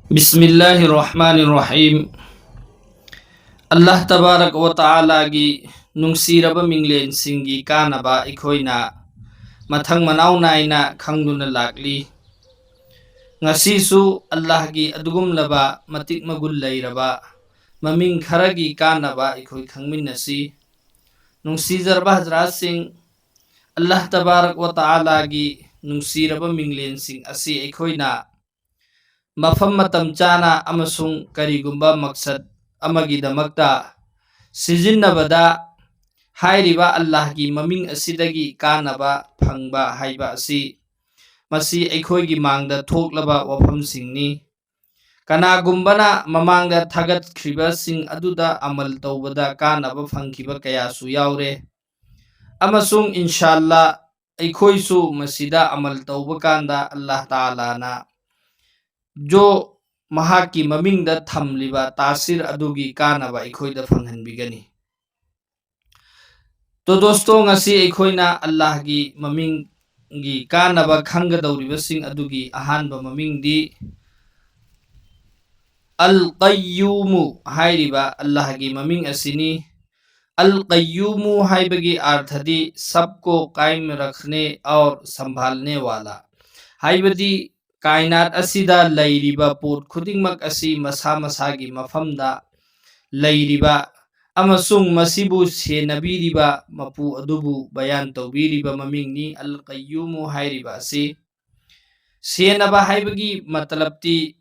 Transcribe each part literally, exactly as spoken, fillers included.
ꯕꯤꯁꯃꯤꯜꯂꯥꯍꯤꯔ ꯔꯍꯃꯥꯅꯤꯔ ꯔꯍꯤꯝ꯫ ꯑꯜꯂꯥꯍ ꯇꯕꯥꯔꯛ ꯋ ꯇꯥꯂꯥꯒꯤ ꯅꯨꯡꯁꯤꯔꯕ ꯃꯤꯡꯂꯦꯟꯁꯤꯡꯒꯤ ꯀꯥꯟꯅꯕ ꯑꯩꯈꯣꯏꯅ ꯃꯊꯪ ꯃꯅꯥꯎ ꯅꯥꯏꯅ ꯈꯪꯗꯨꯅ ꯂꯥꯛꯂꯤ꯫ ꯉꯁꯤꯁꯨ ꯑꯜꯂꯥꯍꯒꯤ ꯑꯗꯨꯒꯨꯝꯂꯕ ꯃꯇꯤꯛ ꯃꯒꯨꯟ ꯂꯩꯔꯕ ꯃꯃꯤꯡ ꯈꯔꯒꯤ ꯀꯥꯟꯅꯕ ꯑꯩꯈꯣꯏ ꯈꯪꯃꯤꯟꯅꯁꯤ꯫ ꯅꯨꯡꯁꯤꯖꯔꯕ ꯍꯖꯔꯥꯠꯁꯤꯡ, ꯑꯜꯂꯥꯍ ꯇꯕꯥꯔꯛ ꯋ ꯇꯥꯂꯥꯒꯤ ꯅꯨꯡꯁꯤꯔꯕ ꯃꯤꯡꯂꯦꯟꯁꯤꯡ ꯑꯁꯤ ꯑꯩꯈꯣꯏꯅ ꯃꯐꯝ ꯃꯇꯝ ꯆꯥꯅ ꯑꯃꯁꯨꯡ ꯀꯔꯤꯒꯨꯝꯕ ꯃꯛꯁꯠ ꯑꯃꯒꯤꯗꯃꯛꯇ ꯁꯤꯖꯤꯟꯅꯕꯗ ꯍꯥꯏꯔꯤꯕ ꯑꯜꯂꯥꯍꯒꯤ ꯃꯃꯤꯡ ꯑꯁꯤꯗꯒꯤ ꯀꯥꯟꯅꯕ ꯐꯪꯕ ꯍꯥꯏꯕ ꯑꯁꯤ ꯃꯁꯤ ꯑꯩꯈꯣꯏꯒꯤ ꯃꯥꯡꯗ ꯊꯣꯛꯂꯕ ꯋꯥꯐꯝꯁꯤꯡꯅꯤ꯫ ꯀꯅꯥꯒꯨꯝꯕꯅ ꯃꯃꯥꯡꯗ ꯊꯥꯒꯠꯈ꯭ꯔꯤꯕꯁꯤꯡ ꯑꯗꯨꯗ ꯑꯃꯜ ꯇꯧꯕꯗ ꯀꯥꯟꯅꯕ ꯐꯪꯈꯤꯕ ꯀꯌꯥꯁꯨ ꯌꯥꯎꯔꯦ꯫ ꯑꯃꯁꯨꯡ ꯏꯟꯁꯥꯜꯂꯥ ꯑꯩꯈꯣꯏꯁꯨ ꯃꯁꯤꯗ ꯑꯃꯜ ꯇꯧꯕ ꯀꯥꯟꯗ ꯑꯜꯂꯥꯍ ꯇꯥꯂꯥꯅ ꯖꯣ ꯃꯍꯥꯛꯀꯤ ꯃꯃꯤꯡꯗ ꯊꯝꯂꯤꯕ ꯇꯥꯁꯤꯔ ꯑꯗꯨꯒꯤ ꯀꯥꯟꯅꯕ ꯑꯩꯈꯣꯏꯗ ꯐꯪꯍꯟꯕꯤꯒꯅꯤ꯫ ꯇꯣ ꯗꯣꯁꯇꯣ, ꯉꯁꯤ ꯑꯩꯈꯣꯏꯅ ꯑꯜꯂꯥꯍꯒꯤ ꯃꯃꯤꯡꯒꯤ ꯀꯥꯟꯅꯕ ꯈꯪꯒꯗꯧꯔꯤꯕꯁꯤꯡ ꯑꯗꯨꯒꯤ ꯑꯍꯥꯟꯕ ꯃꯃꯤꯡꯗꯤ ꯑꯜ ꯀꯌꯨꯃꯨ ꯍꯥꯏꯔꯤꯕ ꯑꯜꯂꯥꯍꯒꯤ ꯃꯃꯤꯡ ꯑꯁꯤꯅꯤ꯫ ꯑꯜ ꯀꯌꯨꯃꯨ ꯍꯥꯏꯕꯒꯤ ꯑꯥꯔꯊꯗꯤ ꯁꯕꯀꯣ ꯀꯥꯏꯝ ꯔꯈꯅꯦ ꯑꯧꯔ ꯁꯝꯚꯥꯜꯅꯦ ꯋꯥꯂꯥ, ꯍꯥꯏꯕꯗꯤ ꯀꯥꯏꯅꯥꯠ ꯑꯁꯤꯗ ꯂꯩꯔꯤꯕ ꯄꯣꯠ ꯈꯨꯗꯤꯡꯃꯛ ꯑꯁꯤ ꯃꯁꯥ ꯃꯁꯥꯒꯤ ꯃꯐꯝꯗ ꯂꯩꯔꯤꯕ ꯑꯃꯁꯨꯡ ꯃꯁꯤꯕꯨ ꯁꯦꯟꯅꯕꯤꯔꯤꯕ ꯃꯄꯨ ꯑꯗꯨꯕꯨ ꯕꯌꯥꯟ ꯇꯧꯕꯤꯔꯤꯕ ꯃꯃꯤꯡꯅꯤ꯫ ꯑꯜ ꯀꯌꯨꯃꯨ ꯍꯥꯏꯔꯤꯕ ꯑꯁꯤ ꯁꯦꯟꯅꯕ ꯍꯥꯏꯕꯒꯤ ꯃꯇꯂꯕꯇꯤ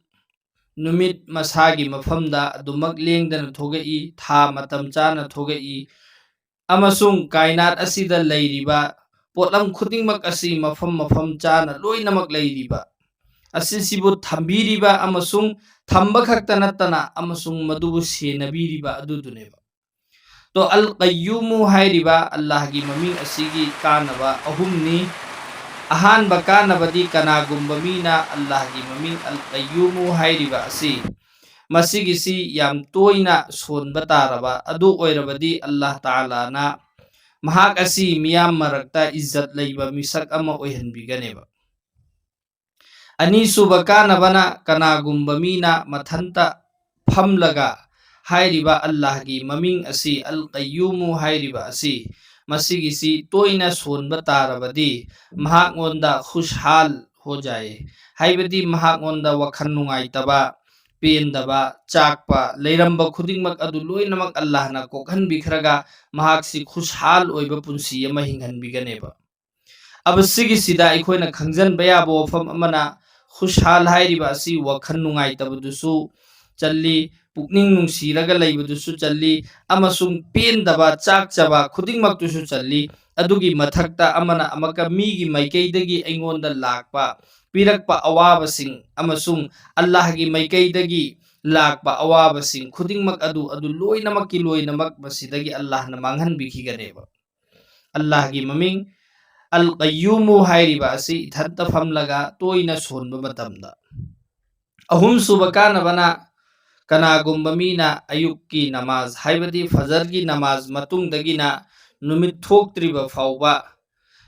ꯅꯨꯃꯤꯠ ꯃꯁꯥꯒꯤ ꯃꯐꯝꯗ ꯑꯗꯨꯃꯛ ꯂꯦꯡꯗꯅ ꯊꯣꯛꯂꯛꯏ, ꯊꯥ ꯃꯇꯝ ꯆꯥꯅ ꯊꯣꯛꯂꯛꯏ, ꯑꯃꯁꯨꯡ ꯀꯥꯏꯅꯥꯠ ꯑꯁꯤꯗ ꯂꯩꯔꯤꯕ ꯄꯣꯠꯂꯝ ꯈꯨꯗꯤꯡꯃꯛ ꯑꯁꯤ ꯃꯐꯝ ꯃꯐꯝ ꯆꯥꯅ ꯂꯣꯏꯅꯃꯛ ꯂꯩꯔꯤꯕ ꯑꯁꯤꯁꯤꯕꯨ ꯊꯝꯕꯤꯔꯤꯕ ꯑꯃꯁꯨꯡ ꯊꯝꯕ ꯈꯛꯇ ꯅꯠꯇꯅ ꯑꯃꯁꯨꯡ ꯃꯗꯨꯕꯨ ꯁꯦꯟꯅꯕꯤꯔꯤꯕ ꯑꯗꯨꯗꯨꯅꯦꯕ꯫ ꯇꯣ ꯑꯜ ꯀꯌꯨꯃꯨ ꯍꯥꯏꯔꯤꯕ ꯑꯜꯂꯥꯍꯒꯤ ꯃꯃꯤꯡ ꯑꯁꯤꯒꯤ ꯀꯥꯟꯅꯕ ꯑꯍꯨꯝꯅꯤ꯫ ꯑꯍꯥꯟꯕ ꯀꯥꯟꯅꯕꯗꯤ ꯀꯅꯥꯒꯨꯝꯕ ꯃꯤꯅ ꯑꯜꯂꯥꯍꯒꯤ ꯃꯃꯤꯡ ꯑꯜ ꯀꯌꯨꯃꯨ ꯍꯥꯏꯔꯤꯕ ꯑꯁꯤ ꯃꯁꯤꯒꯤꯁꯤ ꯌꯥꯝ ꯇꯣꯏꯅ ꯁꯣꯟꯕ ꯇꯥꯔꯕ ꯑꯗꯨ ꯑꯣꯏꯔꯕꯗꯤ ꯑꯜꯂꯥꯍ ꯇꯥꯂꯥꯅ ꯃꯍꯥꯛ ꯑꯁꯤ ꯃꯤꯌꯥꯝ ꯃꯔꯛꯇ ꯏꯖꯠ ꯂꯩꯕ ꯃꯤꯁꯛ ꯑꯃ ꯑꯣꯏꯍꯟꯕꯤꯒꯅꯦꯕ꯫ ꯑꯅꯤꯁꯨꯕ ꯀꯥꯟꯅꯕꯅ ꯀꯅꯥꯒꯨꯝꯕ ꯃꯤꯅ ꯃꯊꯟꯇ ꯐꯝꯂꯒ ꯍꯥꯏꯔꯤꯕ ꯑꯜꯂꯥꯍꯒꯤ ꯃꯃꯤꯡ ꯑꯁꯤ, ꯑꯜ ꯀꯩꯌꯨꯃꯨ ꯍꯥꯏꯔꯤꯕ ꯑꯁꯤ, ꯃꯁꯤꯒꯤꯁꯤ ꯇꯣꯏꯅ ꯁꯣꯟꯕ ꯇꯥꯔꯕꯗꯤ ꯃꯍꯥꯛꯉꯣꯟꯗ ꯈꯨꯁꯍꯥꯜ ꯍꯣꯖꯥꯏ, ꯍꯥꯏꯕꯗꯤ ꯃꯍꯥꯛꯉꯣꯟꯗ ꯋꯥꯈꯜ ꯅꯨꯡꯉꯥꯏꯇꯕ, ꯄꯦꯟꯗꯕ, ꯆꯥꯛꯄ, ꯂꯩꯔꯝꯕ ꯈꯨꯗꯤꯡꯃꯛ ꯑꯗꯨ ꯂꯣꯏꯅꯃꯛ ꯑꯜꯂꯥꯍꯅ ꯀꯣꯛꯍꯟꯕꯤꯈ꯭ꯔꯒ ꯃꯍꯥꯛꯁꯤ ꯈꯨꯁꯍꯥꯜ ꯑꯣꯏꯕ ꯄꯨꯟꯁꯤ ꯑꯃ ꯍꯤꯡꯍꯟꯕꯤꯒꯅꯦꯕ꯫ ꯑꯕ ꯁꯤꯒꯤꯁꯤꯗ ꯑꯩꯈꯣꯏꯅ ꯈꯪꯖꯟꯕ ꯌꯥꯕ ꯋꯥꯐꯝ ꯑꯃꯅ, ꯈꯨꯁꯍꯥꯜ ꯍꯥꯏꯔꯤꯕ ꯑꯁꯤ ꯋꯥꯈꯜ ꯅꯨꯡꯉꯥꯏꯇꯕꯗꯨꯁꯨ ꯆꯜꯂꯤ, ꯄꯨꯛꯅꯤꯡ ꯅꯨꯡꯁꯤꯔꯒ ꯂꯩꯕꯗꯨꯁꯨ ꯆꯜꯂꯤ, ꯑꯃꯁꯨꯡ ꯄꯦꯟꯗꯕ, ꯆꯥꯛꯆꯕ ꯈꯨꯗꯤꯡꯃꯛꯇꯨꯁꯨ ꯆꯜꯂꯤ꯫ ꯑꯗꯨꯒꯤ ꯃꯊꯛꯇ ꯑꯃꯅ ꯑꯃꯨꯛꯀ ꯃꯤꯒꯤ ꯃꯥꯏꯀꯩꯗꯒꯤ ꯑꯩꯉꯣꯟꯗ ꯂꯥꯛꯄ, ꯄꯤꯔꯛꯄ ꯑꯋꯥꯕꯁꯤꯡ ꯑꯃꯁꯨꯡ ꯑꯜꯂꯥꯍꯒꯤ ꯃꯥꯏꯀꯩꯗꯒꯤ ꯂꯥꯛꯄ ꯑꯋꯥꯕꯁꯤꯡ ꯈꯨꯗꯤꯡꯃꯛ ꯑꯗꯨ, ꯑꯗꯨ ꯂꯣꯏꯅꯃꯛꯀꯤ ꯂꯣꯏꯅꯃꯛ ꯃꯁꯤꯗꯒꯤ ꯑꯜꯂꯥꯍꯅ ꯃꯥꯡꯍꯟꯕꯤꯈꯤꯒꯅꯦꯕ꯫ ꯑꯜꯂꯥꯍꯒꯤ ꯃꯃꯤꯡ ꯑꯜ ꯀꯩꯌꯨꯃꯨ ꯍꯥꯏꯔꯤꯕ ꯑꯁꯤ ꯏꯊꯟꯇ ꯐꯝꯂꯒ ꯇꯣꯏꯅ ꯁꯣꯟꯕ ꯃꯇꯝꯗ꯫ ꯑꯍꯨꯝꯁꯨꯕ ꯀꯥꯟꯅꯕꯅ ꯀꯅꯥꯒꯨꯝꯕ ꯃꯤꯅ ꯑꯌꯨꯛꯀꯤ ꯅꯃꯥꯖ, ꯍꯥꯏꯕꯗꯤ ꯐꯖꯔꯒꯤ ꯅꯃꯥꯖ ꯃꯇꯨꯡꯗꯒꯤꯅ ꯅꯨꯃꯤꯠ ꯊꯣꯛꯇ꯭ꯔꯤꯕ ꯐꯥꯎꯕ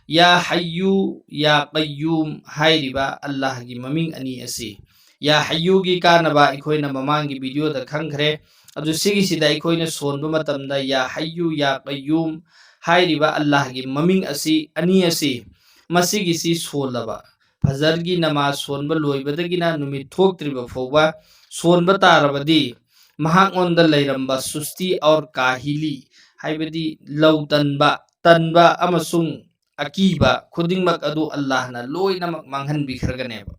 ꯌꯥ ꯍꯩꯌꯨ ꯌꯥ ꯀꯩꯌꯨꯝ ꯍꯥꯏꯔꯤꯕ ꯑꯜꯂꯥꯍꯒꯤ ꯃꯃꯤꯡ ꯑꯅꯤ ꯑꯁꯤ, ꯌꯥ ꯍꯩꯌꯨꯒꯤ ꯀꯥꯟꯅꯕ ꯑꯩꯈꯣꯏꯅ ꯃꯃꯥꯡꯒꯤ ꯚꯤꯗꯤꯑꯣꯗ ꯈꯪꯈ꯭ꯔꯦ꯫ ꯑꯗꯨ ꯁꯤꯒꯤꯁꯤꯗ ꯑꯩꯈꯣꯏꯅ ꯁꯣꯟꯕ ꯃꯇꯝꯗ ꯌꯥ ꯍꯩꯌꯨ ꯌꯥ ꯀꯩꯌꯨꯝ ꯍꯥꯏꯔꯤꯕ ꯑꯜꯂꯥꯍꯒꯤ ꯃꯃꯤꯡ ꯑꯁꯤ, ꯑꯅꯤ ꯑꯁꯤ, ꯃꯁꯤꯒꯤꯁꯤ ꯁꯣꯜꯂꯕ, ꯐꯖꯔꯒꯤ ꯅꯃꯥꯖ ꯁꯣꯟꯕ ꯂꯣꯏꯕꯗꯒꯤꯅ ꯅꯨꯃꯤꯠ ꯊꯣꯛꯇ꯭ꯔꯤꯕ ꯐꯥꯎꯕ ꯁꯣꯟꯕ ꯇꯥꯔꯕꯗꯤ ꯃꯍꯥꯛꯉꯣꯟꯗ ꯂꯩꯔꯝꯕ ꯁꯨꯁꯇꯤ ꯑꯧꯔ ꯀꯥꯍꯤꯂꯤ, ꯍꯥꯏꯕꯗꯤ ꯂꯧ ꯇꯟꯕ, ꯇꯟꯕ ꯑꯃꯁꯨꯡ ꯑꯀꯤꯕ ꯈꯨꯗꯤꯡꯃꯛ ꯑꯗꯨ ꯑꯜꯂꯥꯍꯅ ꯂꯣꯏꯅꯃꯛ ꯃꯥꯡꯍꯟꯕꯤꯈ꯭ꯔꯒꯅꯦꯕ꯫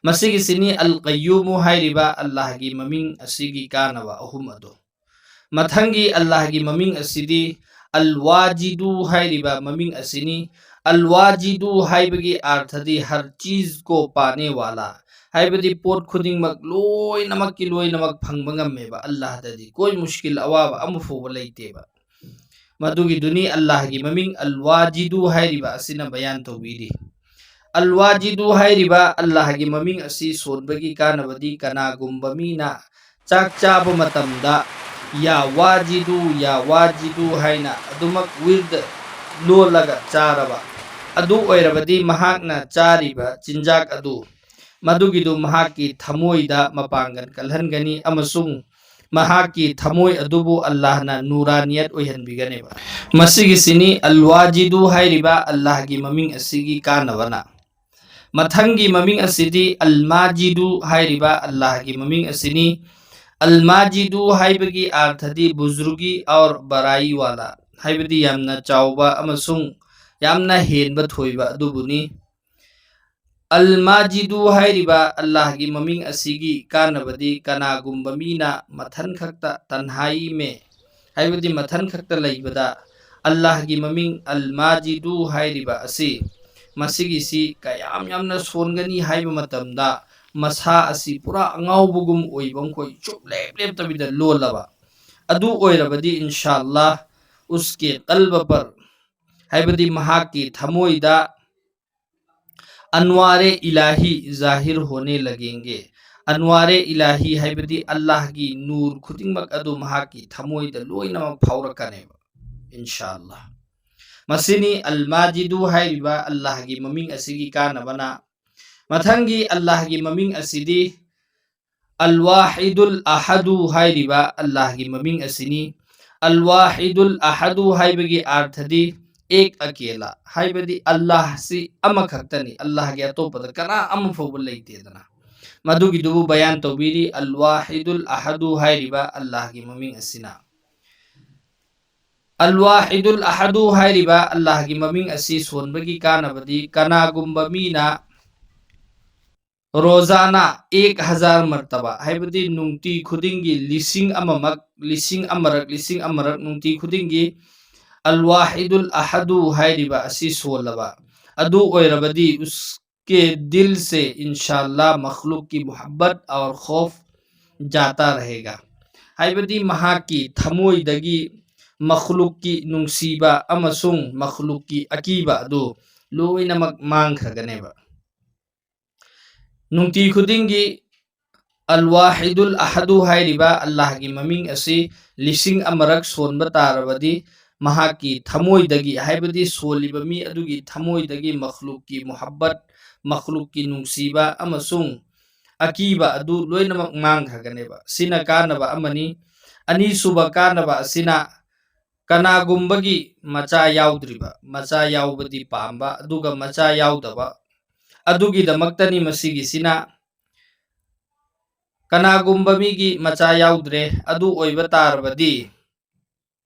ꯃꯁꯤꯒꯤꯁꯤꯅꯤ ꯑꯜ ꯀꯩꯌꯨꯃꯨ ꯍꯥꯏꯔꯤꯕ ꯑꯜꯂꯥꯍꯒꯤ ꯃꯃꯤꯡ ꯑꯁꯤꯒꯤ ꯀꯥꯟꯅꯕ ꯑꯍꯨꯝ ꯑꯗꯨ꯫ ꯃꯊꯪꯒꯤ ꯑꯜꯂꯥꯍꯒꯤ ꯃꯃꯤꯡ ꯑꯁꯤꯗꯤ ꯑꯜ ꯋꯥꯖꯤꯗꯨ ꯍꯥꯏꯔꯤꯕ ꯃꯃꯤꯡ ꯑꯁꯤꯅꯤ꯫ ꯑꯜ ꯋꯥꯖꯤꯗꯨ ꯍꯥꯏꯕꯒꯤ ꯑꯥꯔꯊꯗꯤ ꯍꯔ ꯆꯤꯖ ꯀꯣ ꯄꯥꯅꯦ ꯋꯥꯂꯥ, ꯍꯥꯏꯕꯗꯤ ꯄꯣꯠ ꯈꯨꯗꯤꯡꯃꯛ ꯂꯣꯏꯅꯃꯛꯀꯤ ꯂꯣꯏꯅꯃꯛ ꯐꯪꯕ ꯉꯝꯃꯦꯕ ꯑꯜꯂꯥꯍꯗꯗꯤ, ꯀꯣꯏ ꯃꯨꯁꯀꯤꯜ ꯑꯋꯥꯕ ꯑꯃ ꯐꯥꯎꯕ ꯂꯩꯇꯦꯕ꯫ ꯃꯗꯨꯒꯤꯗꯨꯅꯤ ꯑꯜꯂꯥꯍꯒꯤ ꯃꯃꯤꯡ ꯑꯜ ꯋꯥꯖꯤꯗꯨ ꯍꯥꯏꯔꯤꯕ ꯑꯁꯤꯅ ꯕꯌꯥꯟ ꯇꯧꯕꯤꯔꯤ꯫ ꯑꯜ ꯋꯥꯖꯤꯗꯨ ꯍꯥꯏꯔꯤꯕ ꯑꯜꯂꯥꯍꯒꯤ ꯃꯃꯤꯡ ꯑꯁꯤ ꯁꯣꯟꯕꯒꯤ ꯀꯥꯟꯅꯕꯗꯤ ꯀꯅꯥꯒꯨꯝꯕ ꯃꯤꯅ ꯆꯥꯛ ꯆꯥꯕ ꯃꯇꯝꯗ ꯌꯥ ꯋꯥꯖꯤꯗꯨ ꯌꯥ ꯋꯥꯖꯤꯗꯨ ꯍꯥꯏꯅ ꯑꯗꯨꯃꯛ ꯋꯤꯔꯗ ꯂꯣꯜꯂꯒ ꯆꯥꯔꯕ, ꯑꯗꯨ ꯑꯣꯏꯔꯕꯗꯤ ꯃꯍꯥꯛꯅ ꯆꯥꯔꯤꯕ ꯆꯤꯟꯖꯥꯛ ꯑꯗꯨ, ꯃꯗꯨꯒꯤꯗꯨ ꯃꯍꯥꯛꯀꯤ ꯊꯃꯣꯏꯗ ꯃꯄꯥꯡꯒꯜ ꯀꯜꯍꯟꯒꯅꯤ ꯑꯃꯁꯨꯡ ꯃꯍꯥꯛꯀꯤ ꯊꯃꯣꯏ ꯑꯗꯨꯕꯨ ꯑꯜꯂꯥꯍꯅ ꯅꯨꯔꯥꯅꯤꯌꯠ ꯑꯣꯏꯍꯟꯕꯤꯒꯅꯦꯕ꯫ ꯃꯁꯤꯒꯤꯁꯤꯅꯤ ꯑꯜ ꯋꯥꯖꯤꯗꯨ ꯍꯥꯏꯔꯤꯕ ꯑꯜꯂꯥꯍꯒꯤ ꯃꯃꯤꯡ ꯑꯁꯤꯒꯤ ꯀꯥꯟꯅꯕꯅ꯫ ꯃꯊꯪꯒꯤ ꯃꯃꯤꯡ ꯑꯁꯤꯗꯤ ꯑꯜ ꯃꯥꯖꯤꯗꯨ ꯍꯥꯏꯔꯤꯕ ꯑꯜꯂꯥꯍꯒꯤ ꯃꯃꯤꯡ ꯑꯁꯤꯅꯤ꯫ ꯑꯜ ꯃꯥꯖꯤꯗꯨ ꯍꯥꯏꯕꯒꯤ ꯑꯥꯔꯊꯗꯤ ꯕꯨꯖꯨꯔꯒꯤ ꯑꯧꯔ ꯕꯔꯥꯏ ꯋꯥꯂꯥ, ꯍꯥꯏꯕꯗꯤ ꯌꯥꯝꯅ ꯆꯥꯎꯕ ꯑꯃꯁꯨꯡ ꯌꯥꯝꯅ ꯍꯦꯟꯕ ꯊꯣꯏꯕ ꯑꯗꯨꯕꯨꯅꯤ꯫ ꯑꯜ ꯃꯥꯖꯤꯗꯨ ꯍꯥꯏꯔꯤꯕ ꯑꯜꯂꯥꯍꯒꯤ ꯃꯃꯤꯡ ꯑꯁꯤꯒꯤ ꯀꯥꯟꯅꯕꯗꯤ ꯀꯅꯥꯒꯨꯝꯕ ꯃꯤꯅ ꯃꯊꯟ ꯈꯛꯇ ꯇꯟꯍꯥꯏ ꯃꯦ, ꯍꯥꯏꯕꯗꯤ ꯃꯊꯟ ꯈꯛꯇ ꯂꯩꯕꯗ ꯑꯜꯂꯥꯍꯒꯤ ꯃꯃꯤꯡ ꯑꯜ ꯃꯥꯖꯤꯗꯨ ꯍꯥꯏꯔꯤꯕ ꯑꯁꯤ, ꯃꯁꯤꯒꯤꯁꯤ ꯀꯌꯥꯝ ꯌꯥꯝꯅ ꯁꯣꯟꯒꯅꯤ ꯍꯥꯏꯕ ꯃꯇꯝꯗ ꯃꯁꯥ ꯑꯁꯤ ꯄꯨꯔꯥ ꯑꯉꯥꯎꯕꯒꯨꯝ ꯑꯣꯏꯕ ꯃꯈꯣꯏ ꯆꯨꯞ ꯂꯦꯞ ꯂꯦꯞꯇꯕꯤꯗ ꯂꯣꯜꯂꯕ꯫ ꯑꯗꯨ ꯑꯣꯏꯔꯕꯗꯤ ꯏꯟꯁꯥ ꯑꯜꯂꯥꯍ ꯎꯁꯀꯦ ꯀꯜꯕ ꯄꯔ, ꯍꯥꯏꯕꯗꯤ ꯃꯍꯥꯛꯀꯤ ꯊꯃꯣꯏꯗ ꯑꯟꯋꯥꯔꯦ ꯏꯂꯥꯍꯤ ꯖꯥꯍꯤꯔ ꯍꯣꯅꯦ ꯂꯒꯦꯡꯒꯦ꯫ ꯑꯟꯋꯥꯔꯦ ꯏꯂꯥꯍꯤ ꯍꯥꯏꯕꯗꯤ ꯑꯜꯂꯥꯍꯒꯤ ꯅꯨꯔ ꯈꯨꯗꯤꯡꯃꯛ ꯑꯗꯨ ꯃꯍꯥꯛꯀꯤ ꯊꯃꯣꯏꯗ ꯂꯣꯏꯅꯃꯛ ꯐꯥꯎꯔꯛꯀꯅꯦꯕ, ꯏꯟꯁꯥ ꯑꯜꯂꯥꯍ꯫ ꯃꯁꯤꯅꯤ ꯑꯜ ꯃꯥꯖꯤꯗꯨ ꯍꯥꯏꯔꯤꯕ ꯑꯜꯂꯥꯍꯒꯤ ꯃꯃꯤꯡ ꯑꯁꯤꯒꯤ ꯀꯥꯟꯅꯕꯅ꯫ ꯃꯊꯪꯒꯤ ꯑꯜꯂꯥꯍꯒꯤ ꯃꯃꯤꯡ ꯑꯁꯤꯗꯤ ꯑꯜ ꯋꯥꯍꯤꯗꯨꯜ ꯑꯍꯗꯨ ꯍꯥꯏꯔꯤꯕ ꯑꯜꯂꯥꯍꯒꯤ ꯃꯃꯤꯡ ꯑꯁꯤꯅꯤ꯫ ꯑꯜ ꯋꯥꯍꯤꯗꯨꯜ ꯑꯍꯗꯨ ꯍꯥꯏꯕꯒꯤ ꯑꯥꯔꯊꯗꯤ ꯑꯦꯛ ꯑꯀꯦꯂꯥ, ꯍꯥꯏꯕꯗꯤ ꯑꯜꯂꯥꯍꯁꯤ ꯑꯃꯈꯛꯇꯅꯤ, ꯑꯜꯂꯥꯍꯒꯤ ꯑꯇꯣꯞꯄꯗ ꯀꯅꯥ ꯑꯃ ꯐꯥꯎꯕ ꯂꯩꯇꯦꯗꯅ꯫ ꯃꯗꯨꯒꯤꯗꯨꯕꯨ ꯕꯌꯥꯟ ꯇꯧꯕꯤꯔꯤ ꯑꯜ ꯋꯥꯍꯤꯗꯨꯜ ꯑꯍꯗꯨ ꯍꯥꯏꯔꯤꯕ ꯑꯜꯂꯥꯍꯒꯤ ꯃꯃꯤꯡ ꯑꯁꯤꯅ꯫ ꯑꯜ ꯋꯥꯍꯤꯗꯨꯜ ꯑꯍꯗꯨ ꯍꯥꯏꯔꯤꯕ ꯑꯜꯂꯥꯍꯒꯤ ꯃꯃꯤꯡ ꯑꯁꯤ ꯁꯣꯟꯕꯒꯤ ꯀꯥꯟꯅꯕꯗꯤ ꯀꯅꯥꯒꯨꯝꯕ ꯃꯤꯅ ꯔꯣꯖꯥꯅ ꯑꯦꯛ ꯍꯖꯥꯔ ꯃꯔꯇꯕꯥ, ꯍꯥꯏꯕꯗꯤ ꯅꯨꯡꯇꯤ ꯈꯨꯗꯤꯡꯒꯤ ꯂꯤꯁꯤꯡ ꯑꯃꯃꯛ, ꯂꯤꯁꯤꯡ ꯑꯃꯔꯛ, ꯂꯤꯁꯤꯡ ꯑꯃꯔꯛ ꯅꯨꯡꯇꯤ ꯈꯨꯗꯤꯡꯒꯤ ꯑꯜ ꯋꯥꯍꯤꯗꯨꯜ ꯑꯍꯗꯨ ꯍꯥꯏꯔꯤꯕ ꯑꯁꯤ ꯁꯣꯜꯂꯕ ꯑꯗꯨ ꯑꯣꯏꯔꯕꯗꯤ ꯎꯁꯀꯦ ꯗꯤꯜ ꯁꯦ ꯏꯟꯁꯥ ꯑꯜꯂꯥꯍ ꯃꯈꯂꯨꯛꯀꯤ ꯃꯨꯍꯕꯠ ꯑꯧꯔ ꯈꯧꯐ ꯖꯥꯇꯥ ꯔꯍꯦꯒꯥ, ꯍꯥꯏꯕꯗꯤ ꯃꯍꯥꯛꯀꯤ ꯊꯃꯣꯏꯗꯒꯤ ꯃꯈꯂꯨꯛꯀꯤ ꯅꯨꯡꯁꯤꯕ ꯑꯃꯁꯨꯡ ꯃꯈꯂꯨꯛꯀꯤ ꯑꯀꯤꯕ ꯑꯗꯨ ꯂꯣꯏꯅꯃꯛ ꯃꯥꯡꯈ꯭ꯔꯒꯅꯦꯕ꯫ ꯅꯨꯡꯇꯤ ꯈꯨꯗꯤꯡꯒꯤ ꯑꯜ ꯋꯥꯍꯤꯗꯨꯜ ꯑꯍꯗꯨ ꯍꯥꯏꯔꯤꯕ ꯑꯜꯂꯥꯍꯒꯤ ꯃꯃꯤꯡ ꯑꯁꯤ ꯂꯤꯁꯤꯡ ꯑꯃꯔꯛ ꯁꯣꯟꯕ ꯇꯥꯔꯕꯗꯤ ꯃꯍꯥꯛꯀꯤ ꯊꯃꯣꯏꯗꯒꯤ, ꯍꯥꯏꯕꯗꯤ ꯁꯣꯜꯂꯤꯕ ꯃꯤ ꯑꯗꯨꯒꯤ ꯊꯃꯣꯏꯗꯒꯤ ꯃꯈꯂꯨꯛꯀꯤ ꯃꯨꯍꯕꯠ, ꯃꯈꯂꯨꯛꯀꯤ ꯅꯨꯡꯁꯤꯕ ꯑꯃꯁꯨꯡ ꯑꯀꯤꯕ ꯑꯗꯨ ꯂꯣꯏꯅꯃꯛ ꯃꯥꯡꯈ꯭ꯔꯒꯅꯦꯕ꯫ ꯁꯤꯅ ꯀꯥꯟꯅꯕ ꯑꯃꯅꯤ꯫ ꯑꯅꯤꯁꯨꯕ ꯀꯥꯟꯅꯕ ꯑꯁꯤꯅ ꯀꯅꯥꯒꯨꯝꯕꯒꯤ ꯃꯆꯥ ꯌꯥꯎꯗ꯭ꯔꯤꯕ, ꯃꯆꯥ ꯌꯥꯎꯕꯗꯤ ꯄꯥꯝꯕ, ꯑꯗꯨꯒ ꯃꯆꯥ ꯌꯥꯎꯗꯕ, ꯑꯗꯨꯒꯤꯗꯃꯛꯇꯅꯤ ꯃꯁꯤꯒꯤꯁꯤꯅ꯫ ꯀꯅꯥꯒꯨꯝꯕ ꯃꯤꯒꯤ ꯃꯆꯥ ꯌꯥꯎꯗ꯭ꯔꯦ, ꯑꯗꯨ ꯑꯣꯏꯕ ꯇꯥꯔꯕꯗꯤ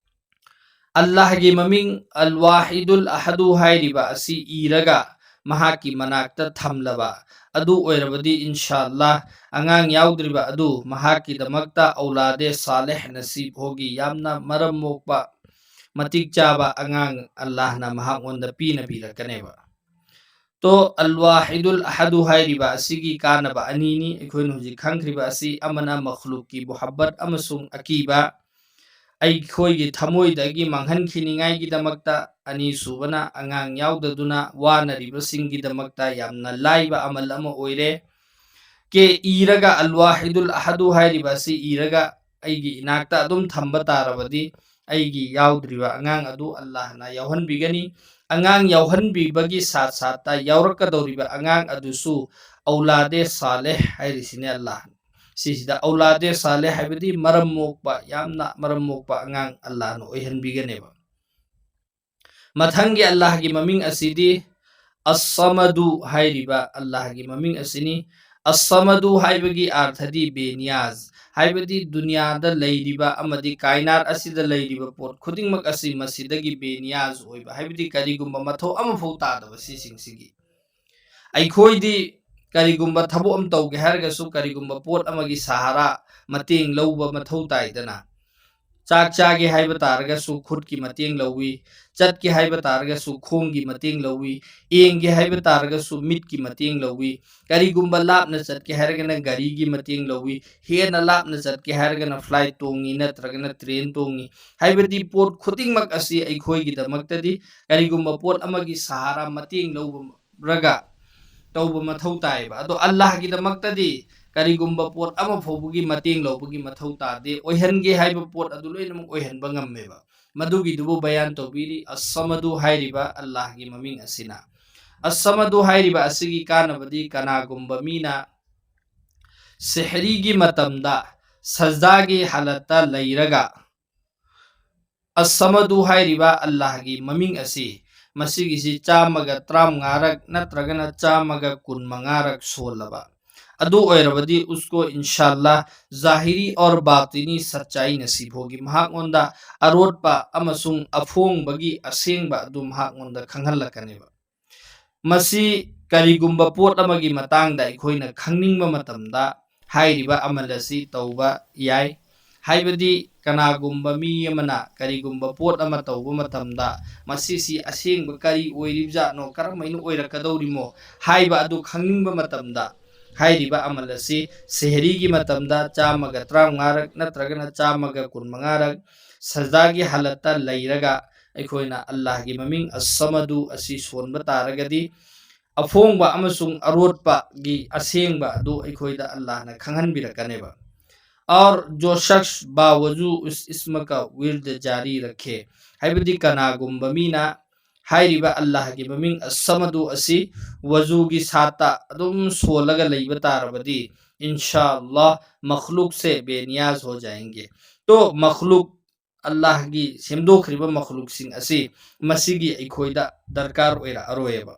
ꯑꯜꯂꯥꯍꯒꯤ ꯃꯃꯤꯡ ꯑꯜ ꯋꯥꯍꯤꯗꯨꯜ ꯑꯍꯗꯨ ꯍꯥꯏꯔꯤꯕ ꯑꯁꯤ ꯏꯔꯒ ꯃꯍꯥꯛꯀꯤ ꯃꯅꯥꯛꯇ ꯊꯝꯂꯕ ꯑꯗꯨ ꯑꯣꯏꯔꯕꯗꯤ, ꯏꯟꯁꯥ ꯑꯜꯂꯥꯍ, ꯑꯉꯥꯡ ꯌꯥꯎꯗ꯭ꯔꯤꯕ ꯑꯗꯨ ꯃꯍꯥꯛꯀꯤꯗꯃꯛꯇ ꯑꯧꯂꯥꯗꯦ ꯁꯥꯂꯦꯍ ꯅꯁꯤꯕ ꯍꯣꯒꯤ ꯌꯥꯝꯅ ꯃꯔꯝ ꯃꯣꯛꯄ, ꯃꯇꯤꯛ ꯆꯥꯕ ꯑꯉꯥꯡ ꯑꯜꯂꯥꯍꯅ ꯃꯍꯥꯛꯉꯣꯟꯗ ꯄꯤꯅꯕꯤꯔꯛꯀꯅꯦꯕ꯫ ꯇꯣ ꯑꯜ ꯋꯥꯍꯤꯗꯨꯜ ꯑꯍꯗꯨ ꯍꯥꯏꯔꯤꯕ ꯑꯁꯤꯒꯤ ꯀꯥꯟꯅꯕ ꯑꯅꯤꯅꯤ ꯑꯩꯈꯣꯏꯅ ꯍꯧꯖꯤꯛ ꯈꯪꯈ꯭ꯔꯤꯕ ꯑꯁꯤ꯫ ꯑꯃꯅ ꯃꯈꯂꯨꯛꯀꯤ ꯃꯨꯍꯕꯠ ꯑꯃꯁꯨꯡ ꯑꯀꯤꯕ, ꯑꯩꯈꯣꯏꯒꯤ ꯊꯃꯣꯏꯗꯒꯤ ꯃꯥꯡꯍꯟꯈꯤꯅꯤꯡꯉꯥꯏꯒꯤꯗꯃꯛꯇ, ꯑꯅꯤꯁꯨꯕꯅ ꯑꯉꯥꯡ ꯌꯥꯎꯗꯗꯨꯅ ꯋꯥꯅꯔꯤꯕꯁꯤꯡꯒꯤꯗꯃꯛꯇ ꯌꯥꯝꯅ ꯂꯥꯏꯕ ꯑꯃꯜ ꯑꯃ ꯑꯣꯏꯔꯦ꯫ ꯀꯦ ꯏꯔꯒ ꯑꯜ ꯋꯥꯍꯤꯗꯨꯜ ꯑꯍꯗꯨ ꯍꯥꯏꯔꯤꯕ ꯑꯁꯤ ꯏꯔꯒ ꯑꯩꯒꯤ ꯏꯅꯥꯛꯇ ꯑꯗꯨꯝ ꯊꯝꯕ ꯇꯥꯔꯕꯗꯤ, ꯑꯩꯒꯤ ꯌꯥꯎꯗ꯭ꯔꯤꯕ ꯑꯉꯥꯡ ꯑꯗꯨ ꯑꯜꯂꯥꯍꯅ ꯌꯥꯎꯍꯟꯕꯤꯒꯅꯤ꯫ ꯑꯉꯥꯡ ꯌꯥꯎꯍꯟꯕꯤꯕꯒꯤ ꯁꯥꯠ ꯁꯥꯠꯇ ꯌꯥꯎꯔꯛꯀꯗꯧꯔꯤꯕ ꯑꯉꯥꯡ ꯑꯗꯨꯁꯨ ꯑꯧꯂꯥꯗꯦ ꯁꯥꯂꯦꯍ ꯍꯥꯏꯔꯤꯁꯤꯅꯦ ꯑꯜꯂꯥꯍ꯫ ꯁꯤꯁꯤꯗ ꯑꯧꯂꯥꯗꯦ ꯁꯥꯂꯦꯍ ꯍꯥꯏꯕꯗꯤ ꯃꯔꯝ ꯃꯣꯛꯄ, ꯌꯥꯝꯅ ꯃꯔꯝ ꯃꯣꯛꯄ ꯑꯉꯥꯡ ꯑꯜꯂꯥꯍꯅ ꯑꯣꯏꯍꯟꯕꯤꯒꯅꯦꯕ꯫ ꯃꯊꯪꯒꯤ ꯑꯜꯂꯥꯍꯒꯤ ꯃꯃꯤꯡ ꯑꯁꯤꯗꯤ ꯑꯁꯃꯗꯨ ꯍꯥꯏꯔꯤꯕ ꯑꯜꯂꯥꯍꯒꯤ ꯃꯃꯤꯡ ꯑꯁꯤꯅꯤ꯫ ꯑꯁꯃꯗꯨ ꯍꯥꯏꯕꯒꯤ ꯑꯥꯔꯊꯗꯤ ꯕꯦꯅꯤꯌꯥꯖ, ꯍꯥꯏꯕꯗꯤ ꯗꯨꯅꯤꯌꯥꯗ ꯂꯩꯔꯤꯕ ꯑꯃꯗꯤ ꯀꯥꯏꯅꯥꯠ ꯑꯁꯤꯗ ꯂꯩꯔꯤꯕ ꯄꯣꯠ ꯈꯨꯗꯤꯡꯃꯛ ꯑꯁꯤ ꯃꯁꯤꯗꯒꯤ ꯕꯦꯅꯤꯌꯥꯖ ꯑꯣꯏꯕ, ꯍꯥꯏꯕꯗꯤ ꯀꯔꯤꯒꯨꯝꯕ ꯃꯊꯧ ꯑꯃꯐꯥꯎ ꯇꯥꯗꯕ ꯁꯤꯁꯤꯡꯁꯤꯒꯤ꯫ ꯑꯩꯈꯣꯏꯗꯤ ꯀꯔꯤꯒꯨꯝꯕ ꯊꯕꯛ ꯑꯃ ꯇꯧꯒꯦ ꯍꯥꯏꯔꯒꯁꯨ, ꯀꯔꯤꯒꯨꯝꯕ ꯄꯣꯠ ꯑꯃꯒꯤ ꯁꯍꯥꯔꯥ, ꯃꯇꯦꯡ ꯂꯧꯕ ꯃꯊꯧ ꯇꯥꯏꯗꯅ꯫ ꯆꯥꯛ ꯆꯥꯒꯦ ꯍꯥꯏꯕ ꯇꯥꯔꯒꯁꯨ ꯈꯨꯠꯀꯤ ꯃꯇꯦꯡ ꯂꯧꯏ, ꯆꯠꯀꯦ ꯍꯥꯏꯕ ꯇꯥꯔꯒꯁꯨ ꯈꯣꯡꯒꯤ ꯃꯇꯦꯡ ꯂꯧꯏ, ꯌꯦꯡꯒꯦ ꯍꯥꯏꯕ ꯇꯥꯔꯒꯁꯨ ꯃꯤꯠꯀꯤ ꯃꯇꯦꯡ ꯂꯧꯏ, ꯀꯔꯤꯒꯨꯝꯕ ꯂꯥꯞꯅ ꯆꯠꯀꯦ ꯍꯥꯏꯔꯒꯅ ꯒꯥꯔꯤꯒꯤ ꯃꯇꯦꯡ ꯂꯧꯏ, ꯍꯦꯟꯅ ꯂꯥꯞꯅ ꯆꯠꯀꯦ ꯍꯥꯏꯔꯒꯅ flight ꯇꯣꯡꯉꯤ ꯅꯠꯇ꯭ꯔꯒꯅ train ꯇꯣꯡꯉꯤ꯫ ꯍꯥꯏꯕꯗꯤ ꯄꯣꯠ ꯈꯨꯗꯤꯡꯃꯛ ꯑꯁꯤ ꯑꯩꯈꯣꯏꯒꯤꯗꯃꯛꯇꯗꯤ ꯀꯔꯤꯒꯨꯝꯕ ꯄꯣꯠ ꯑꯃꯒꯤ ꯁꯍꯥꯔꯥ, ꯃꯇꯦꯡ ꯂꯧꯕ ꯔꯒ ꯇꯧꯕ ꯃꯊꯧ ꯇꯥꯏꯌꯦꯕ꯫ ꯑꯗꯣ ꯑꯜꯂꯥꯍꯒꯤꯗꯃꯛꯇꯗꯤ ꯀꯔꯤꯒꯨꯝꯕ ꯄꯣꯠ ꯑꯃ ꯐꯥꯎꯕꯒꯤ ꯃꯇꯦꯡ ꯂꯧꯕꯒꯤ ꯃꯊꯧ ꯇꯥꯗꯦ꯫ ꯑꯣꯏꯍꯟꯒꯦ ꯍꯥꯏꯕ ꯄꯣꯠ ꯑꯗꯨ ꯂꯣꯏꯅꯃꯛ ꯑꯣꯏꯍꯟꯕ ꯉꯝꯃꯦꯕ꯫ ꯃꯗꯨꯒꯤꯗꯨꯕꯨ ꯕꯌꯥꯟ ꯇꯧꯕꯤꯔꯤ꯫ ꯑꯁꯃꯗꯨ ꯍꯥꯏꯔꯤꯕ ꯑꯜꯂꯥꯍꯒꯤ ꯃꯃꯤꯡ ꯑꯁꯤꯅ꯫ ꯑꯁꯃꯗꯨ ꯍꯥꯏꯔꯤꯕ ꯑꯁꯤꯒꯤ ꯀꯥꯟꯅꯕꯗꯤ ꯀꯅꯥꯒꯨꯝꯕ ꯃꯤꯅ ꯁꯦꯍꯔꯤꯒꯤ ꯃꯇꯝꯗ ꯁꯖꯗꯥꯒꯤ ꯍꯥꯂꯠꯇ ꯂꯩꯔꯒ ꯑꯁꯃꯗꯨ ꯍꯥꯏꯔꯤꯕ ꯑꯜꯂꯥꯍꯒꯤ ꯃꯃꯤꯡ ꯑꯁꯤ ꯃꯁꯤꯒꯤꯁꯤ ꯆꯥꯝꯃꯒ ꯇꯔꯥꯃꯉꯥꯔꯛ ꯅꯠꯇ꯭ꯔꯒꯅ ꯆꯥꯝꯃꯒ ꯀꯨꯟꯃꯉꯥꯔꯛ ꯁꯣꯜꯂꯕ ꯑꯗꯨ ꯑꯣꯏꯔꯕꯗꯤ ꯎꯁꯀꯣ ꯏꯟꯁꯥꯜꯂꯥ ꯖꯥꯍꯤꯔꯤ ꯑꯣꯔ ꯕꯥꯇꯤꯅꯤ ꯁꯠꯆꯥꯏ ꯅꯁꯤꯕ ꯍꯣꯒꯤ ꯃꯍꯥꯛꯉꯣꯟꯗ ꯑꯔꯣꯠꯄ ꯑꯃꯁꯨꯡ ꯑꯐꯣꯡꯕꯒꯤ ꯑꯁꯦꯡꯕ ꯑꯗꯨ ꯃꯍꯥꯛꯉꯣꯟꯗ ꯈꯪꯍꯜꯂꯛꯀꯅꯦꯕ꯫ ꯃꯁꯤ ꯀꯔꯤꯒꯨꯝꯕ ꯄꯣꯠ ꯑꯃꯒꯤ ꯃꯇꯥꯡꯗ ꯑꯩꯈꯣꯏꯅ ꯈꯪꯅꯤꯡꯕ ꯃꯇꯝꯗ ꯍꯥꯏꯔꯤꯕ ꯑꯃꯜ ꯑꯁꯤ ꯇꯧꯕ ꯌꯥꯏ꯫ ꯍꯥꯏꯕꯗꯤ ꯀꯅꯥꯒꯨꯝꯕ ꯃꯤ ꯑꯃꯅ ꯀꯔꯤꯒꯨꯝꯕ ꯄꯣꯠ ꯑꯃ ꯇꯧꯕ ꯃꯇꯝꯗ ꯃꯁꯤꯁꯤ ꯑꯁꯦꯡꯕ ꯀꯔꯤ ꯑꯣꯏꯔꯤꯕꯖꯥꯠꯅꯣ, ꯀꯔꯝꯍꯥꯏꯅ ꯑꯣꯏꯔꯛꯀꯗꯧꯔꯤꯃꯣ ꯍꯥꯏꯕ ꯑꯗꯨ ꯈꯪꯅꯤꯡꯕ ꯃꯇꯝꯗ ꯍꯥꯏꯔꯤꯕ ꯑꯃꯜ ꯑꯁꯤ ꯁꯦꯍꯔꯤꯒꯤ ꯃꯇꯝꯗ ꯆꯥꯝꯃꯒ ꯇꯔꯥꯃꯉꯥꯔꯛ ꯅꯠꯇ꯭ꯔꯒꯅ ꯆꯥꯝꯃꯒ ꯀꯨꯟꯃꯉꯥꯔꯛ ꯁꯖꯗꯥꯒꯤ ꯍꯥꯂꯠꯇ ꯂꯩꯔꯒ ꯑꯩꯈꯣꯏꯅ ꯑꯜꯂꯥꯍꯒꯤ ꯃꯃꯤꯡ ꯑꯁꯃꯗꯨ ꯑꯁꯤ ꯁꯣꯟꯕ ꯇꯥꯔꯒꯗꯤ ꯑꯐꯣꯡꯕ ꯑꯃꯁꯨꯡ ꯑꯔꯣꯠꯄꯒꯤ ꯑꯁꯦꯡꯕ ꯑꯗꯨ ꯑꯩꯈꯣꯏꯗ ꯑꯜꯂꯥꯍꯅ ꯈꯪꯍꯟꯕꯤꯔꯛꯀꯅꯦꯕ꯫ और जो शख्स बावजू उस इस्म का विर्द जारी रखे, ꯍꯥꯏꯕꯗꯤ ꯀꯅꯥꯒꯨꯝꯕ ꯃꯤꯅ ꯍꯥꯏꯔꯤꯕ ꯑꯜꯂꯥꯍꯒꯤ ꯃꯃꯤꯡ ꯑꯁꯃꯗꯨ ꯑꯁꯤ ꯋꯖꯨꯒꯤ ꯁꯥꯠꯇ ꯑꯗꯨꯝ ꯁꯣꯜꯂꯒ ꯂꯩꯕ ꯇꯥꯔꯕꯗꯤ ꯏꯟꯁꯥ ꯑꯜꯂꯥꯍ ꯃꯈꯂꯨꯛꯁꯦ ꯕꯦꯅꯤꯌꯥꯖ ꯍꯣ ꯖꯥꯌꯦꯡꯒꯦ꯫ ꯇꯣ ꯃꯈꯂꯨꯛ ꯑꯜꯂꯥꯍꯒꯤ ꯁꯦꯝꯗꯣꯛꯈ꯭ꯔꯤꯕ ꯃꯈꯂꯨꯛꯁꯤꯡ ꯑꯁꯤ ꯃꯁꯤꯒꯤ ꯑꯩꯈꯣꯏꯗ ꯗꯔꯀꯥꯔ ꯑꯣꯏꯔꯛꯑꯔꯣꯏꯕ꯫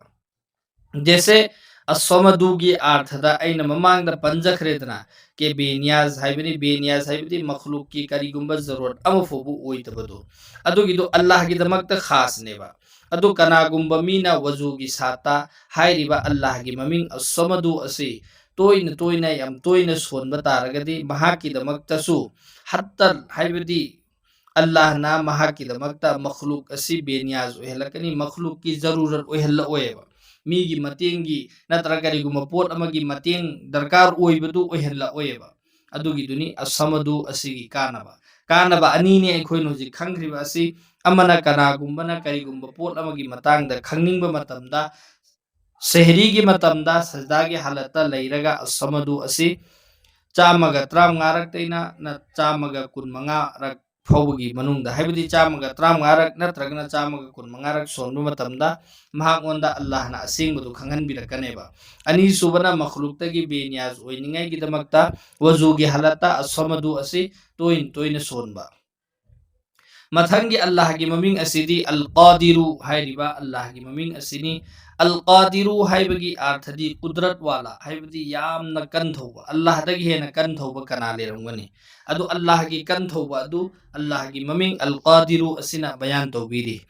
ꯖꯦꯁꯦ ꯑꯁꯣꯃꯗꯨꯒꯤ ꯑꯥꯔꯊꯗ ꯑꯩꯅ ꯃꯃꯥꯡꯗ ꯄꯟꯖꯈ꯭ꯔꯦꯗꯅ, ꯀꯦ ꯕꯦꯅꯤꯌꯥꯖ ꯍꯥꯏꯕꯅꯤ꯫ ꯕꯦꯅꯤꯌꯥꯖ ꯍꯥꯏꯕꯗꯤ ꯃꯈꯂꯨꯛꯀꯤ ꯀꯔꯤꯒꯨꯝꯕ ꯖꯔꯨꯔꯠ ꯑꯃ ꯐꯥꯎꯕ ꯑꯣꯏꯗꯕꯗꯣ, ꯑꯗꯨꯒꯤꯗꯣ ꯑꯜꯂꯥꯍꯒꯤꯗꯃꯛꯇ ꯈꯥꯁꯅꯦꯕ꯫ ꯑꯗꯨ ꯀꯅꯥꯒꯨꯝꯕ ꯃꯤꯅ ꯋꯖꯨꯒꯤ ꯁꯥꯠꯇ ꯍꯥꯏꯔꯤꯕ ꯑꯜꯂꯥꯍꯒꯤ ꯃꯃꯤꯡ ꯑꯁꯣꯃꯗꯨ ꯑꯁꯤ ꯇꯣꯏꯅ ꯇꯣꯏꯅ, ꯌꯥꯝ ꯇꯣꯏꯅ ꯁꯣꯟꯕ ꯇꯥꯔꯒꯗꯤ ꯃꯍꯥꯛꯀꯤꯗꯃꯛꯇꯁꯨ ꯍꯠꯇ ꯍꯥꯏꯕꯗꯤ ꯑꯜꯂꯥꯍꯅ ꯃꯍꯥꯛꯀꯤꯗꯃꯛꯇ ꯃꯈꯂꯨꯛ ꯑꯁꯤ ꯕꯦꯅꯤꯌꯥꯖ ꯑꯣꯏꯍꯜꯂꯛꯀꯅꯤ, ꯃꯈꯂꯨꯛꯀꯤ ꯖꯔꯨꯔꯠ ꯑꯣꯏꯍꯜꯂꯛꯑꯣꯏꯕ꯫ ꯃꯤꯒꯤ ꯃꯇꯦꯡꯒꯤ ꯅꯠꯇ꯭ꯔꯒ ꯀꯔꯤꯒꯨꯝꯕ ꯄꯣꯠ ꯑꯃꯒꯤ ꯃꯇꯦꯡ ꯗꯔꯀꯥꯔ ꯑꯣꯏꯕꯗꯨ ꯑꯣꯏꯍꯜꯂꯛꯑꯣꯏꯕ꯫ ꯑꯗꯨꯒꯤꯗꯨꯅꯤ ꯑꯁꯃꯗꯨ ꯑꯁꯤꯒꯤ ꯀꯥꯟꯅꯕ꯫ ꯀꯥꯟꯅꯕ ꯑꯅꯤꯅꯤ ꯑꯩꯈꯣꯏꯅ ꯍꯧꯖꯤꯛ ꯈꯪꯈ꯭ꯔꯤꯕ ꯑꯁꯤ꯫ ꯑꯃꯅ ꯀꯅꯥꯒꯨꯝꯕꯅ ꯀꯔꯤꯒꯨꯝꯕ ꯄꯣꯠ ꯑꯃꯒꯤ ꯃꯇꯥꯡꯗ ꯈꯪꯅꯤꯡꯕ ꯃꯇꯝꯗ ꯁꯦꯍꯔꯤꯒꯤ ꯃꯇꯝꯗ ꯁꯖꯗꯥꯒꯤ ꯍꯥꯂꯠꯇ ꯂꯩꯔꯒ ꯑꯁꯃꯗꯨ ꯑꯁꯤ ꯆꯥꯝꯃꯒ ꯇꯔꯥꯃꯉꯥꯔꯛꯇꯩꯅ ꯅ ꯆꯥꯝꯃꯒ ꯀꯨꯟꯃꯉꯥꯔꯛ ꯐꯥꯎꯕꯒꯤ ꯃꯅꯨꯡꯗ, ꯍꯥꯏꯕꯗꯤ ꯆꯥꯝꯃꯒ ꯇꯔꯥꯃꯉꯥꯔꯛ ꯅꯠꯇ꯭ꯔꯒꯅ ꯆꯥꯝꯃꯒ ꯀꯨꯟꯃꯉꯥꯔꯛ ꯁꯣꯟꯕ ꯃꯇꯝꯗ ꯃꯍꯥꯛꯉꯣꯟꯗ ꯑꯜꯂꯥꯍꯅ ꯑꯁꯦꯡꯕꯗꯨ ꯈꯪꯍꯟꯕꯤꯔꯛꯀꯅꯦꯕ꯫ ꯑꯅꯤꯁꯨꯕꯅ ꯃꯈꯂꯨꯛꯇꯒꯤ ꯕꯦꯅꯤꯌꯥꯖ ꯑꯣꯏꯅꯤꯡꯉꯥꯏꯒꯤꯗꯃꯛꯇ ꯋꯖꯨꯒꯤ ꯍꯥꯂꯠꯇ ꯑꯁꯃꯗꯨ ꯑꯁꯤ ꯇꯣꯏꯅ ꯇꯣꯏꯅ ꯁꯣꯟꯕ꯫ ꯃꯊꯪꯒꯤ ꯑꯜꯂꯥꯍꯒꯤ ꯃꯃꯤꯡ ꯑꯁꯤꯗꯤ ꯑꯜ ꯀꯥꯗꯤꯔꯨ ꯍꯥꯏꯔꯤꯕ ꯑꯜꯂꯥꯍꯒꯤ ꯃꯃꯤꯡ ꯑꯁꯤꯅꯤ꯫ ꯑꯜ ꯀꯥꯗꯤꯔꯨ ꯍꯥꯏꯕꯒꯤ ꯑꯥꯔꯊꯗꯤ ꯀꯨꯗꯔꯠ ꯋꯥꯂꯥ, ꯍꯥꯏꯕꯗꯤ ꯌꯥꯝꯅ ꯀꯟꯊꯧꯕ, ꯑꯜꯂꯥꯍꯗꯒꯤ ꯍꯦꯟꯅ ꯀꯟꯊꯧꯕ ꯀꯅꯥ ꯂꯩꯔꯝꯒꯅꯤ? ꯑꯗꯨ ꯑꯜꯂꯥꯍꯒꯤ ꯀꯟꯊꯧꯕ ꯑꯗꯨ ꯑꯜꯂꯥꯍꯒꯤ ꯃꯃꯤꯡ ꯑꯜ ꯀꯥꯗꯤꯔꯨ ꯑꯁꯤꯅ ꯕꯌꯥꯟ ꯇꯧꯕꯤꯔꯤ꯫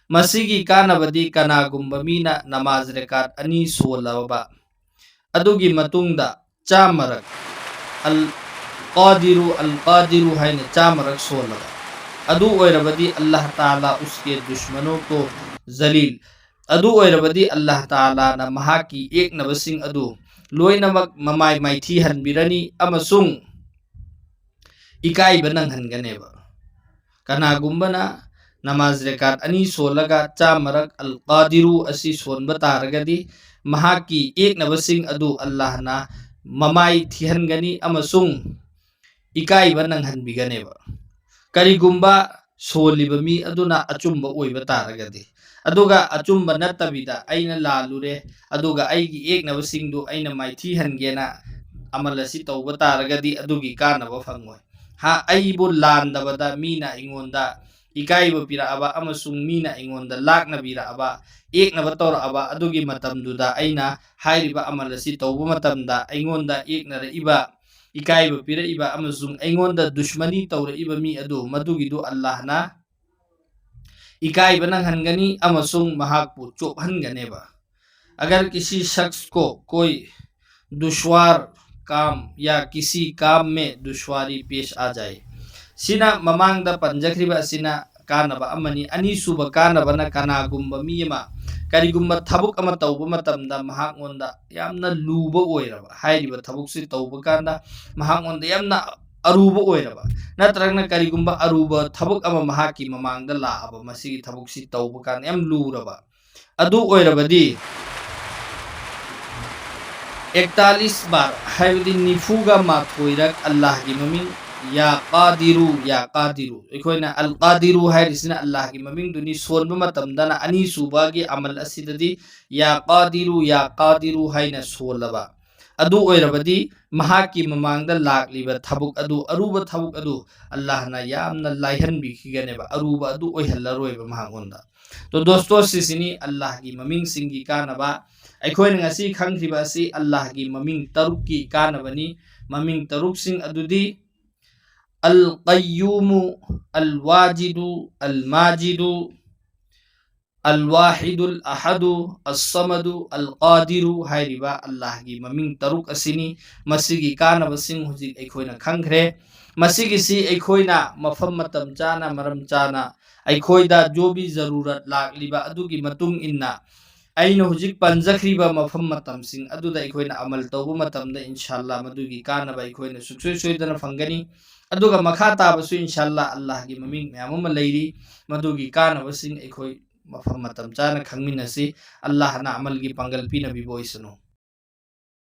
ꯃꯁꯤꯒꯤ ꯀꯥꯟꯅꯕꯗꯤ ꯀꯅꯥꯒꯨꯝꯕ ꯃꯤꯅ ꯅꯃꯥꯖ ꯔꯦꯀꯥꯠ ꯑꯅꯤ ꯁꯣꯜꯂꯕ, ꯑꯗꯨꯒꯤ ꯃꯇꯨꯡꯗ ꯆꯥꯝꯃꯔꯛ ꯑꯜ ꯀꯥꯗꯤꯔꯨ ꯑꯜ ꯀꯥꯗꯤꯔꯨ ꯍꯥꯏꯅ ꯆꯥꯝꯃꯔꯛ ꯁꯣꯜꯂꯕ, ꯑꯗꯨ ꯑꯣꯏꯔꯕꯗꯤ ꯑꯜꯂꯥꯍ ꯇꯥꯂꯥ ꯎꯁꯀꯦ ꯗꯨꯁꯃꯅꯣ ꯀꯣ ꯖꯂꯤꯜ, ꯑꯗꯨ ꯑꯣꯏꯔꯕꯗꯤ ꯑꯜꯂꯥꯍ ꯇꯥꯂꯥꯅ ꯃꯍꯥꯛꯀꯤ ꯌꯦꯛꯅꯕꯁꯤꯡ ꯑꯗꯨ ꯂꯣꯏꯅꯃꯛ ꯃꯃꯥꯏ ꯃꯥꯏꯊꯤꯍꯟꯕꯤꯔꯅꯤ ꯑꯃꯁꯨꯡ ꯏꯀꯥꯏꯕ ꯅꯪꯍꯟꯒꯅꯦꯕ꯫ ꯀꯅꯥꯒꯨꯝꯕꯅ ꯅꯃꯥꯖ ꯔꯦꯀꯥꯠ ꯑꯅꯤ ꯁꯣꯜꯂꯒ ꯆꯥꯝꯃꯔꯛ ꯑꯜ ꯀꯥꯗꯤꯔꯨ ꯑꯁꯤ ꯁꯣꯟꯕ ꯇꯥꯔꯒꯗꯤ ꯃꯍꯥꯛꯀꯤ ꯌꯦꯛꯅꯕꯁꯤꯡ ꯑꯗꯨ ꯑꯜꯂꯥꯍꯅ ꯃꯃꯥꯏ ꯊꯤꯍꯟꯒꯅꯤ ꯑꯃꯁꯨꯡ ꯏꯀꯥꯏꯕ ꯅꯪꯍꯟꯕꯤꯒꯅꯦꯕ꯫ ꯀꯔꯤꯒꯨꯝꯕ ꯁꯣꯜꯂꯤꯕ ꯃꯤ ꯑꯗꯨꯅ ꯑꯆꯨꯝꯕ ꯑꯣꯏꯕ ꯇꯥꯔꯒꯗꯤ, ꯑꯗꯨꯒ ꯑꯆꯨꯝꯕ ꯅꯠꯇꯕꯤꯗ ꯑꯩꯅ ꯂꯥꯜꯂꯨꯔꯦ, ꯑꯗꯨꯒ ꯑꯩꯒꯤ ꯌꯦꯛꯅꯕꯁꯤꯡꯗꯨ ꯑꯩꯅ ꯃꯥꯏꯊꯤꯍꯟꯒꯦꯅ ꯑꯃꯜ ꯑꯁꯤ ꯇꯧꯕ ꯇꯥꯔꯒꯗꯤ ꯑꯗꯨꯒꯤ ꯀꯥꯟꯅꯕ ꯐꯪꯉꯣꯏ꯫ ꯍꯥ, ꯑꯩꯕꯨ ꯂꯥꯟꯗꯕꯗ ꯃꯤꯅ ꯑꯩꯉꯣꯟꯗ ꯏꯀꯥꯏꯕ ꯄꯤꯔꯛꯑꯕ ꯑꯃꯁꯨꯡ ꯃꯤꯅ ꯑꯩꯉꯣꯟꯗ ꯂꯥꯛꯅꯕꯤꯔꯛꯑꯕ, ꯌꯦꯛꯅꯕ ꯇꯧꯔꯛꯑꯕ, ꯑꯗꯨꯒꯤ ꯃꯇꯝꯗꯨꯗ ꯑꯩꯅ ꯍꯥꯏꯔꯤꯕ ꯑꯃꯜ ꯑꯁꯤ ꯇꯧꯕ ꯃꯇꯝꯗ ꯑꯩꯉꯣꯟꯗ ꯌꯦꯛꯅꯔꯛꯏꯕ, ꯏꯀꯥꯏꯕ ꯄꯤꯔꯛꯏꯕ ꯑꯃꯁꯨꯡ ꯑꯩꯉꯣꯟꯗ ꯗꯨꯁꯃꯅꯤ ꯇꯧꯔꯛꯏꯕ ꯃꯤ ꯑꯗꯨ, ꯃꯗꯨꯒꯤꯗꯨ ꯑꯜꯂꯥꯍꯅ ꯏꯀꯥꯏꯕ ꯅꯪꯍꯟꯒꯅꯤ ꯑꯃꯁꯨꯡ ꯃꯍꯥꯛꯄꯨ ꯆꯣꯞꯍꯟꯒꯅꯦꯕ꯫ अगर किसी शख्स को कोई दुश्वार काम या किसी काम में दुश्वारी पेश आ जाए, ꯁꯤꯅ ꯃꯃꯥꯡꯗ ꯄꯟꯖꯈ꯭ꯔꯤꯕ ꯑꯁꯤꯅ ꯀꯥꯟꯅꯕ ꯑꯃꯅꯤ꯫ ꯑꯅꯤꯁꯨꯕ ꯀꯥꯟꯅꯕꯅ ꯀꯅꯥꯒꯨꯝꯕ ꯃꯤ ꯑꯃ ꯀꯔꯤꯒꯨꯝꯕ ꯊꯕꯛ ꯑꯃ ꯇꯧꯕ ꯃꯇꯝꯗ ꯃꯍꯥꯛꯉꯣꯟꯗ ꯌꯥꯝꯅ ꯂꯨꯕ ꯑꯣꯏꯔꯕ, ꯍꯥꯏꯔꯤꯕ ꯊꯕꯛꯁꯤ ꯇꯧꯕ ꯀꯥꯟꯗ ꯃꯍꯥꯛꯉꯣꯟꯗ ꯌꯥꯝꯅ ꯑꯔꯨꯕ ꯑꯣꯏꯔꯕ, ꯅꯠꯇ꯭ꯔꯒꯅ ꯀꯔꯤꯒꯨꯝꯕ ꯑꯔꯨꯕ ꯊꯕꯛ ꯑꯃ ꯃꯍꯥꯛꯀꯤ ꯃꯃꯥꯡꯗ ꯂꯥꯛꯑꯕ, ꯃꯁꯤꯒꯤ ꯊꯕꯛꯁꯤ ꯇꯧꯕ ꯀꯥꯟꯗ ꯌꯥꯝ ꯂꯨꯔꯕ, ꯑꯗꯨ ꯑꯣꯏꯔꯕꯗꯤ ꯏꯛꯇꯥꯂꯤꯁ ꯕꯥꯔ, ꯍꯥꯏꯕꯗꯤ ꯅꯤꯐꯨꯒ ꯃꯥꯊꯣꯏꯔꯛ ꯑꯜꯂꯥꯍꯒꯤ ꯃꯃꯤꯡ ꯌꯥ ꯀꯥꯗꯤꯔꯨ, ꯌꯥ ꯀꯥꯗꯤꯔꯨ꯫ ꯑꯩꯈꯣꯏꯅ ꯑꯜ ꯀꯥꯗꯤꯔꯨ ꯍꯥꯏꯔꯤꯁꯤꯅ ꯑꯜꯂꯥꯍꯒꯤ ꯃꯃꯤꯡꯗꯨꯅꯤ꯫ ꯁꯣꯟꯕ ꯃꯇꯝꯗꯅ ꯑꯅꯤꯁꯨꯕꯒꯤ ꯑꯃꯜ ꯑꯁꯤꯗꯗꯤ ꯌꯥ ꯀꯥꯗꯤꯔꯨ, ꯌꯥ ꯀꯥꯗꯤꯔꯨ ꯍꯥꯏꯅ ꯁꯣꯜꯂꯕ꯫ ꯑꯗꯨ ꯑꯣꯏꯔꯕꯗꯤ ꯃꯍꯥꯛꯀꯤ ꯃꯃꯥꯡꯗ ꯂꯥꯛꯂꯤꯕ ꯊꯕꯛ ꯑꯗꯨ, ꯑꯔꯨꯕ ꯊꯕꯛ ꯑꯗꯨ ꯑꯜꯂꯥꯍꯅ ꯌꯥꯝꯅ ꯂꯥꯏꯍꯟꯕꯤꯈꯤꯒꯅꯦꯕ, ꯑꯔꯨꯕ ꯑꯗꯨ ꯑꯣꯏꯍꯜꯂꯔꯣꯏꯕ ꯃꯉꯣꯟꯗ꯫ ꯇꯣ ꯗꯣꯁꯇꯣ, ꯁꯤꯁꯤꯅꯤ ꯑꯜꯂꯥꯍꯒꯤ ꯃꯃꯤꯡꯁꯤꯡꯒꯤ ꯀꯥꯟꯅꯕ꯫ ꯑꯩꯈꯣꯏꯅ ꯉꯁꯤ ꯈꯪꯈ꯭ꯔꯤꯕ ꯑꯁꯤ ꯑꯜꯂꯥꯍꯒꯤ ꯃꯃꯤꯡ ꯇꯔꯨꯛꯀꯤ ꯀꯥꯟꯅꯕꯅꯤ꯫ ꯃꯃꯤꯡ ꯇꯔꯨꯛꯁꯤꯡ ꯑꯗꯨꯗꯤ ꯑꯜ ꯀꯌꯨꯃꯨ, ꯑꯜ ꯋꯥꯖꯤꯗꯨ, ꯑꯜ ꯃꯥꯖꯤꯗꯨ, ꯑꯜ ꯋꯥꯍꯤꯗꯨꯜ ꯑꯍꯗꯨ, ꯑꯁ ꯁꯃꯗꯨ, ꯑꯜ ꯀꯥꯗꯤꯔꯨ ꯍꯥꯏꯔꯤꯕ ꯑꯜꯂꯥꯍꯒꯤ ꯃꯃꯤꯡ ꯇꯔꯨꯛ ꯑꯁꯤꯅꯤ꯫ ꯃꯁꯤꯒꯤ ꯀꯥꯟꯅꯕꯁꯤꯡ ꯍꯧꯖꯤꯛ ꯑꯩꯈꯣꯏꯅ ꯈꯪꯈ꯭ꯔꯦ꯫ ꯃꯁꯤꯒꯤꯁꯤ ꯑꯩꯈꯣꯏꯅ ꯃꯐꯝ ꯃꯇꯝ ꯆꯥꯅ, ꯃꯔꯝ ꯆꯥꯅ, ꯑꯩꯈꯣꯏꯗ ꯖꯣꯕꯤ ꯖꯔꯨꯔꯠ ꯂꯥꯛꯂꯤꯕ ꯑꯗꯨꯒꯤ ꯃꯇꯨꯡ ꯏꯟꯅ ꯑꯩꯅ ꯍꯧꯖꯤꯛ ꯄꯟꯖꯈ꯭ꯔꯤꯕ ꯃꯐꯝ ꯃꯇꯝꯁꯤꯡ ꯑꯗꯨꯗ ꯑꯩꯈꯣꯏꯅ ꯑꯃꯜ ꯇꯧꯕ ꯃꯇꯝꯗ, ꯏꯟꯁꯥꯜꯂꯥ, ꯃꯗꯨꯒꯤ ꯀꯥꯟꯅꯕ ꯑꯩꯈꯣꯏꯅ ꯁꯨꯡꯁꯣꯏ ꯁꯣꯏꯗꯅ ꯐꯪꯒꯅꯤ꯫ ꯑꯗꯨꯒ ꯃꯈꯥ ꯇꯥꯕꯁꯨ, ꯏꯟꯁꯥꯜꯂꯥ, ꯑꯜꯂꯥꯍꯒꯤ ꯃꯃꯤꯡ ꯃꯌꯥꯝ ꯑꯃ ꯂꯩꯔꯤ꯫ ꯃꯗꯨꯒꯤ ꯀꯥꯟꯅꯕꯁꯤꯡ ꯑꯩꯈꯣꯏ ꯃꯐꯝ ꯃꯇꯝ ꯆꯥꯅ ꯈꯪꯃꯤꯟꯅꯁꯤ꯫ ꯑꯜꯂꯥꯍꯅ ꯑꯃꯜꯒꯤ ꯄꯥꯡꯒꯜ ꯄꯤꯅꯕꯤꯕ ꯑꯣꯏꯁꯅꯨ꯫